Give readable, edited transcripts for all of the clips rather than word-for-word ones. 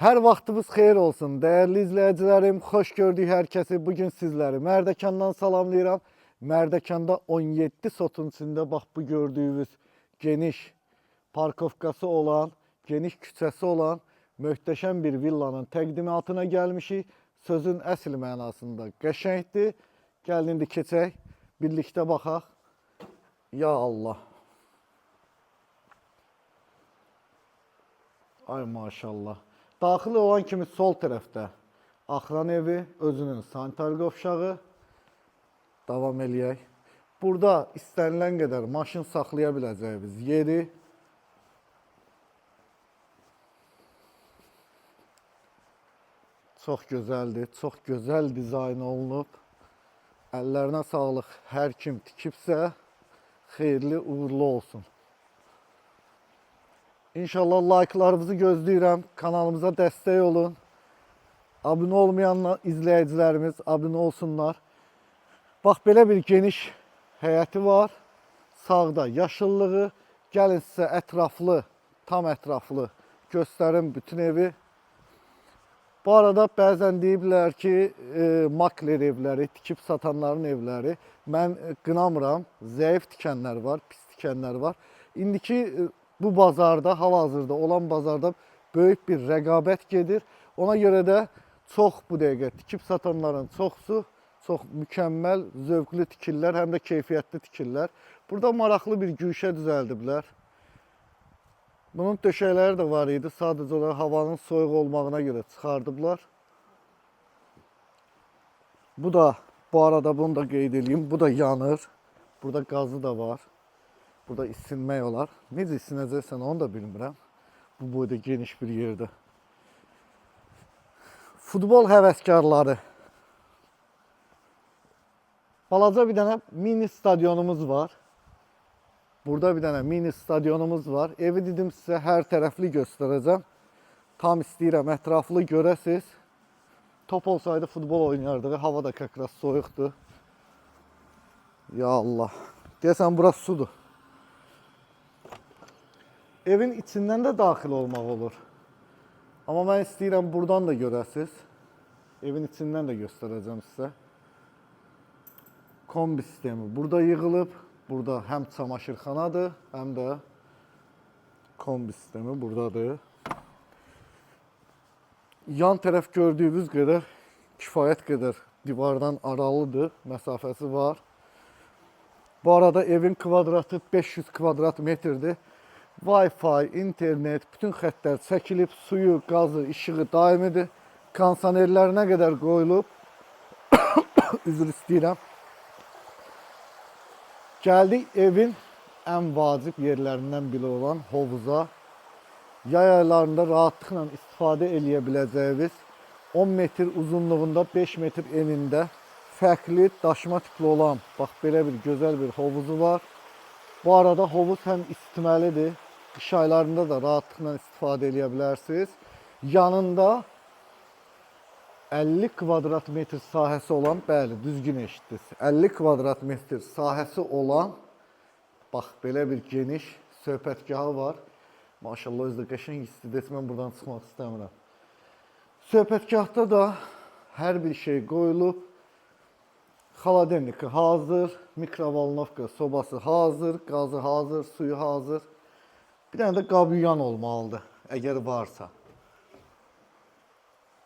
Hər vaxtınız xeyir olsun dəyərli izləyicilərim. Xoş gördük hər kəsi. Bu gün sizləri Mərdəkandan salamlayıram. Mərdəkanda 17 sotun içində bax bu gördüyünüz geniş parkovkası olan, geniş küçəsi olan möhtəşəm bir villanın təqdimatına gəlmişik. Sözün əsl mənasında qəşəngdir. Gəlin indi keçək, birlikdə baxaq. Ya Allah. Ay maşallah. Daxil olan kimi sol tərəfdə Axran evi, özünün sanitar qovşağı. Davam eləyək. Burada istənilən qədər maşın saxlaya biləcəyiniz yeri. Çox gözəldir, çox gözəl dizayn olunub. Əllərinə sağlıq. Hər kim tikibsə, xeyirli, uğurlu olsun. İnşallah like'larınızı gözləyirəm. Kanalımıza dəstək olun. Abunə olmayan izləyicilərimiz abunə olsunlar. Bax belə bir geniş həyəti var. Sağda yaşıllığı. Gəlin sizə ətraflı, tam ətraflı göstərim bütün evi. Bu arada bəzən deyiblər ki, makler evləri, tikib satanların evləri. Mən qınamıram. Zəif tikənlər var, pis tikənlər var. İndiki bu bazarda, hal-hazırda olan bazarda böyük bir rəqabət gedir. Ona görə də çox bu dəqiqə tikib satanların çoxsu çox mükəmməl, zövqlü tikirlər, həm də keyfiyyətli tikirlər. Burada maraqlı bir güşə düzəldiblər. Bunun döşəkləri də var idi. Sadəcə olaraq havanın soyuq olmağına görə çıxardıblar. Bu da, bu arada bunu da qeyd edeyim. Bu da yanır. Burada qazı da var. Burada isinmək olar. Necə isinəcəksən onu da bilmirəm. Bu boyda geniş bir yerdə. Futbol həvəskarları. Balaca bir dənə mini stadionumuz var. Burada bir dənə mini stadionumuz var. Evi dedim sizə hər tərəfli göstərəcəm. Tam istəyirəm ətraflı görəsiz. Top olsaydı futbol oynayardıq. Hava da kakras soyuqdur. Ya Allah. Deyəsən burası sudur. Evin içindən də daxil olmaq olur. Amma mən istəyirəm buradan da görəsiz. Evin içindən də göstərəcəm sizə. Kombi sistemi burada yığılıb. Burada həm çamaşırxanadır, həm də kombi sistemi buradadır. Yan tərəf gördüyünüz qədər kifayət qədər divardan aralıdır, məsafəsi var. Bu arada evin kvadratı 500 kvadrat metrdir. Wi-Fi, internet, bütün xəttlər çəkilib, suyu, qazı, işığı daimidir. Kondisionerlərinə qədər qoyulub. Üzr istəyirəm. Gəldik evin ən vacib yerlərindən biri olan hovuza. Yay aylarında rahatlıqla istifadə eləyə biləcəyiniz 10 metr uzunluğunda, 5 metr enində fərqli daşma tipli olan bax belə bir gözəl bir hovuzu var. Bu arada hovuz həm isitməlidir. Qış aylarında da rahatlıqla istifadə eləyə bilərsiniz. Yanında 50 kvadrat metr sahəsi olan, bəli, düzgün eşitdiniz. 50 kvadrat metr sahəsi olan bax belə bir geniş söhbətgahı var. Maşallah özü də qəşəng istidir. Mən buradan çıxmaq istəmirəm. Söhbətgahda da hər bir şey qoyulub. Xaladelniki hazır, mikrovolnovka sobası hazır, qazı hazır, suyu hazır. Bir dənə də qabıyan olmalıdır, əgər varsa.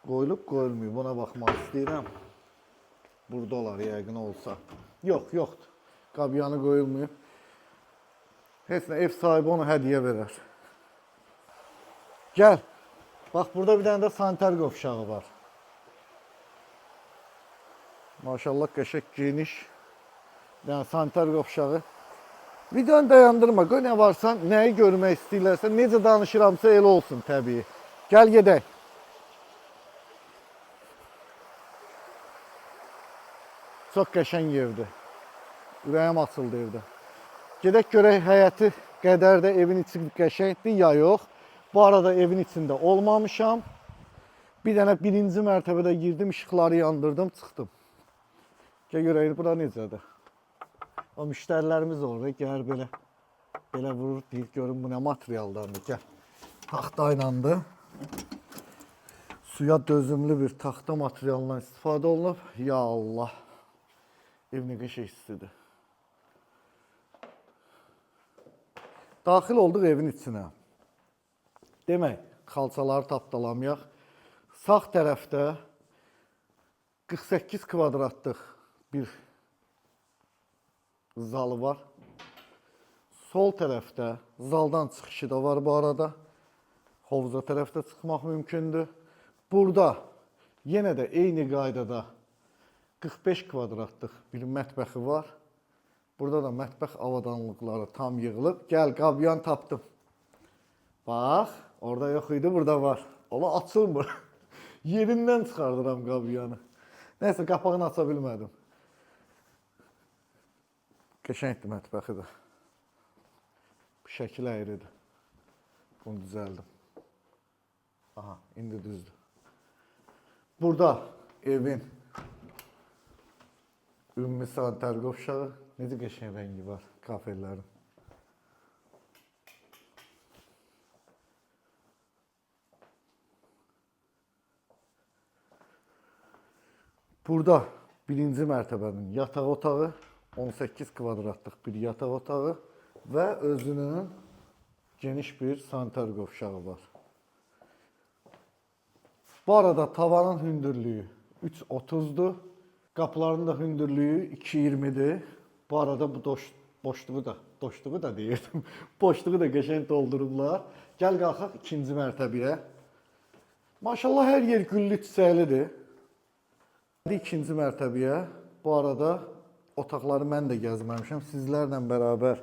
Qoyulub, qoyulmayıb, ona baxmaq istəyirəm. Burada olar yəqin olsa. Yox, yoxdur. Qabıyanı qoyulmayıb. Heç nə, ev sahibi onu hədiyyə verər. Gəl. Bax, burada bir dənə də sanitar qovşağı var. Maşallah qəşəng geniş. Yəni sanitar qovşağı. Videonu dayandırma. Qoy nə varsa, nəyi görmək istəyirlərsə, necə danışıramsa elə olsun təbii. Gəl gedək. Çox qəşəng evdir. Ürəyim açıldı evdə. Gedək görək həyəti qədər də evin içi qəşəngdir ya yox. Bu arada evin içində olmamışam. Bir dənə birinci mərtəbədə girdim, işıqları yandırdım, çıxdım. Gəl görək bura necədir. O müştərilərimiz olur, gəlir belə belə vurur, deyir görün bu nə materialdandır, gəl. Taxta ilandır. Suya dözümlü bir taxta materialından istifadə olunub. Ya Allah. Ev nə qəşəng istidir. Daxil olduq evin içinə. Demək, xalçaları tapdalamayaq. Sağ tərəfdə 48 kvadratlıq bir zalı var. Sol tərəfdə zaldan çıxışı da var bu arada. Hovuza tərəfdə çıxmaq mümkündür. Burada yenə də eyni qaydada 45 kvadratlıq bir mətbəxi var. Burada da mətbəx avadanlıqları tam yığılıb. Gəl, qabyan tapdım. Bax, orada yox idi, burada var. Ola açılmır. Yerindən çıxardıram qabyanı. Nəysə, qapağını aça bilmədim. Qəşəngdir mətbəxi də. Bu şəkil əyridir. Bunu düzəldim. Aha, indi düzdür. Burada evin ümumi sanitar qovşağı. Necə qəşəng rəngi var kafelərin. Burada birinci mərtəbənin yataq otağı, 18 kvadratlıq bir yataq otağı və özünün geniş bir sanitar qovşağı var. Bu arada tavanın hündürlüyü 3.30-dur. Qapıların da hündürlüyü 2.20-dir. Bu arada bu boşluğu da, doşluğu da deyirdim. Boşluğu da qəşəng doldurublar. Gəl qalxaq ikinci mərtəbəyə. Maşallah hər yer güllü çiçəklidir. İkinci mərtəbəyə. Bu arada otaqları mən də gəzməmişəm. Sizlərlə bərabər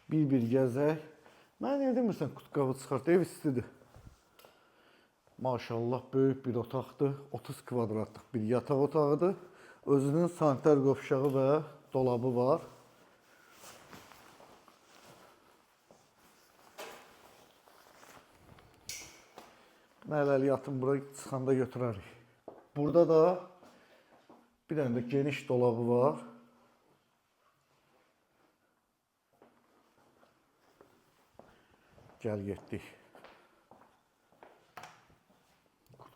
bir-bir gəzək. Mən nə demirsən, kutqabı çıxart, ev istidir. Maşallah böyük bir otaqdır. 30 kvadratlıq bir yataq otağıdır. Özünün sanitar qovşağı və dolabı var. Bunu hələlik atın bura çıxanda götürərik. Burada da bir dənə də geniş dolabı var. Gəl getdik.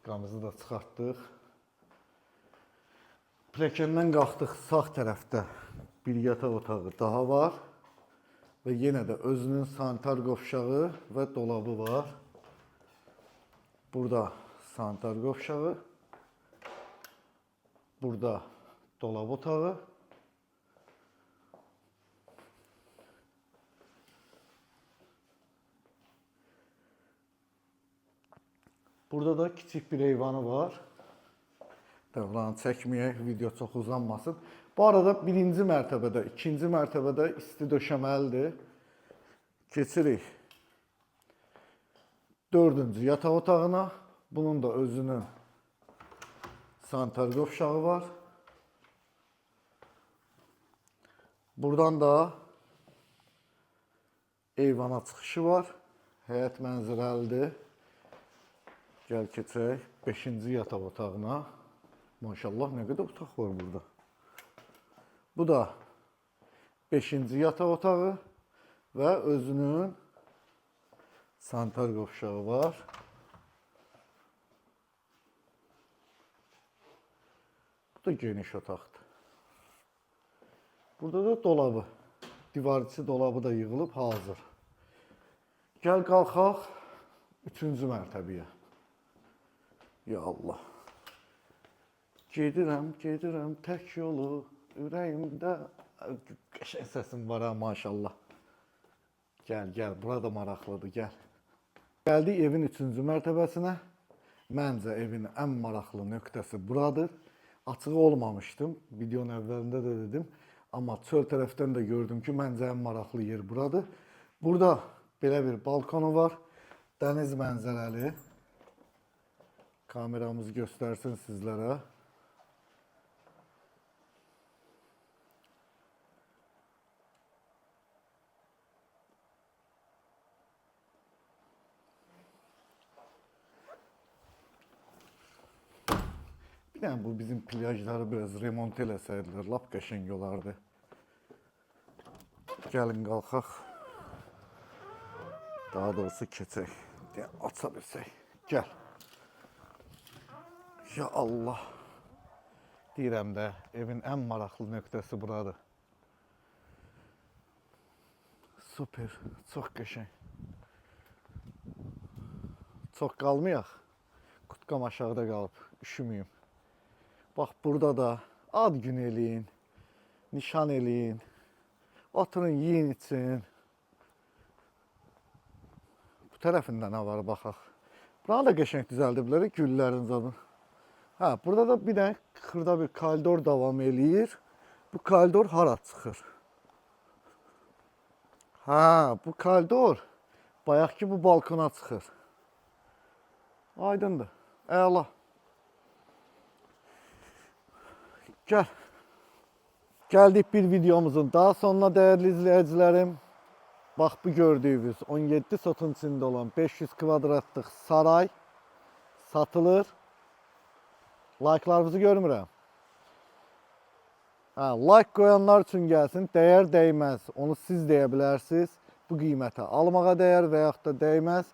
Kurtkamızı da çıxartdıq. Pilləkəndən qalxdıq, sağ tərəfdə bir yataq otağı daha var. Və yenə də özünün sanitar qovşağı və dolabı var. Burada sanitar qovşağı, burada dolab otağı. Burada da kiçik bir eyvanı var. Dövranı çəkməyək, video çox uzanmasın. Bu arada birinci mərtəbədə, ikinci mərtəbədə isti döşəməlidir. Keçirik dördüncü yataq otağına. Bunun da özünün sanitar qovşağı var. Buradan da eyvana çıxışı var. Həyət mənzərəlidir. Gəl keçək 5-ci yataq otağına. Maşallah nə qədər otaq var burada. Bu da 5-ci yataq otağı və özünün sanitar qovşağı var. Bu da geniş otaqdır. Burada da dolabı, divarçı dolabı da yığılıb hazır. Gəl qalxaq 3-cü mərtəbəyə. Ya Allah. Gedirəm, gedirəm tək yolu ürəyimdə. Qəşəng səsim var ha maşallah. Gəl, gəl, burada maraqlıdır, gəl. Gəldik evin 3-cü mərtəbəsinə. Məncə evin ən maraqlı nöqtəsi buradır. Açığı olmamışdım, videonun əvvəlində də dedim. Amma çöl tərəfdən də gördüm ki, məncə ən maraqlı yer buradır. Burada belə bir balkonu var. Dəniz mənzərəli. Kameramız göstərsin sizlərə. Bir dənə bu bizim plyajları biraz remont eləsəydilər, lap qəşəng olardı. Gəlin qalxaq. Daha doğrusu keçək. Deyə aça bilsək. Gəl. Ya Allah. Deyirəm də, evin ən maraqlı nöqtəsi buradır. Super, çox qəşəng. Çox qalmayaq. Kurtkam aşağıda qalıb, üşüməyim. Bax burada da ad gün eləyin, nişan eləyin. Oturun, yeyin, için. Bu tərəfində nə var baxaq. Buranı da qəşəng düzəldiblər, güllərin zadını. Hə, burada da bir dənə xırda bir koridor davam eləyir. Bu koridor hara çıxır? Hə, bu koridor bayaqki bu balkona çıxır. Aydındır. Əla. Gəl. Gəldik bir videomuzun daha sonuna, dəyərli izləyicilərim. Bax bu gördüyünüz 17 sotun içində olan 500 kvadratlıq saray satılır. Like'larınızı görmürəm. Hə, like qoyanlar üçün gəlsin. Dəyər dəyməz. Onu siz deyə bilərsiniz. Bu qiymətə almağa dəyər və yaxud da dəyməz.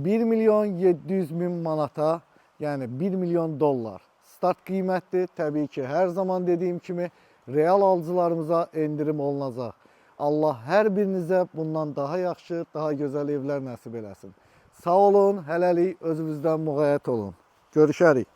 1 milyon 700 min manata, yəni 1 milyon dollar start qiymətdir. Təbii ki, hər zaman dediyim kimi real alıcılarımıza endirim olunacaq. Allah hər birinizə bundan daha yaxşı, daha gözəl evlər nəsib eləsin. Sağ olun, hələlik özünüzdən müğayət olun. Görüşərik.